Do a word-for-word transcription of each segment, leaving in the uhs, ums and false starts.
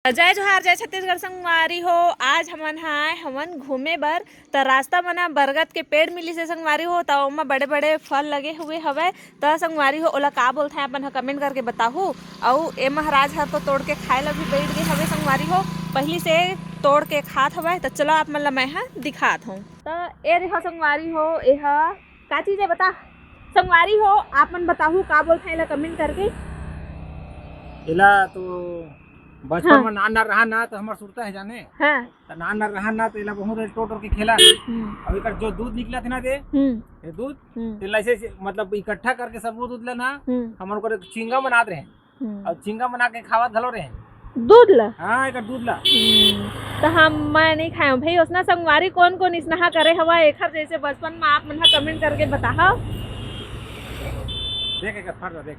जय जोहार, जय छत्तीसगढ़ संगवारी हो। आज हमन ह आए हवन घूमे बर, त रास्ता म ना बरगद के पेड़ मिलिस हे संगवारी हो, त ओमा बड़े-बड़े फल लगे हुए हवय। त संगवारी हो, ओला का बोलथे, आप मन ह comment करके बताहू। अउ ए महाराज ह तो तोड़ के खाए ला भी बैठ गे हवे संगवारी हो, पहिली से तोड़ के खात हवय। त चलो, आप मन ला मैं ह दिखात हूँ। त ए देखो संगवारी हो, ए ह का चीज हे बता संगवारी हो, आप मन बताहू का बोलथे एला comment करके। एला तो बचपन हाँ। में नान नान रहा ना, तो हमर सुरता है जाने। हाँ। त नान नान रहा ना, तो एला बहुत टोर टोर के खेला। हम्म। अब एकर जो दूध निकला थे ना दे, हम्म। ये दूध, हम्म। तेला ऐसे, ऐसे, मतलब इकट्ठा करके सब वो दूध ला ना, हम्म। हमन ओकर एक चिंगा बनात रहे। हम्म। और चिंगा बना के खावत घलो रहे। दूध ला? हाँ, एकर दूध ला। हम्म। तो हम, मैं नहीं खाए हूँ भाई। ओसना संगवारी कौन कौन इसनहा करे हवा, एकर जैसे बचपन में आप मन ह comment करके बताहा। देख, एकर फर ला देख।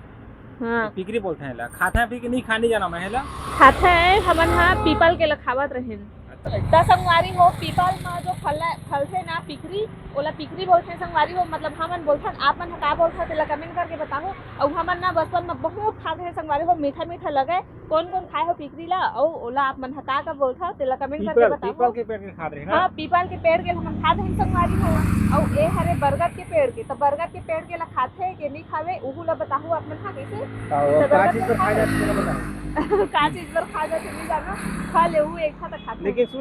हाँ। पिकरी बोलथे एला। खाथे पी के नहीं खानी जाना मैं एला। खाथे, हमन ह पीपल के ला खावत रहेन। अच्छा। त संगवारी हो, पीपल म जो फल, फलथे ना पिकरी, ओला पिकरी बोलथे संगवारी हो। मतलब हमन बोलथन, आप मन ह का बोलथव तेला comment करके बताहू। अउ हमन ना बचपन म बहुत खात रहे संगवारी हो, मीठा मीठा लगे। कौन कौन खाए हो पिकरी ला, अउ ओला आप मन ह का का बोलथव तेला comment करके पीपल, बताहू। पीपल के पेड़ के खात रहे ना? हाँ, पीपल के पेड़ के हमन खात रहे संगवारी हो। अउ ए हरे बरगद के पेड़ के, त बरगद के पेड़ के ला खाथे के नहीं खावे, उहू ला बताहू आप मन ह कैसे? हाँ, वो त का बरगद चीज के पर खाए खाए जाथे, तेला बताओ। का चीज बर खा जाथे, नहीं जानो। खा ले, वो एक खा त खाथे। लेकिन सुन,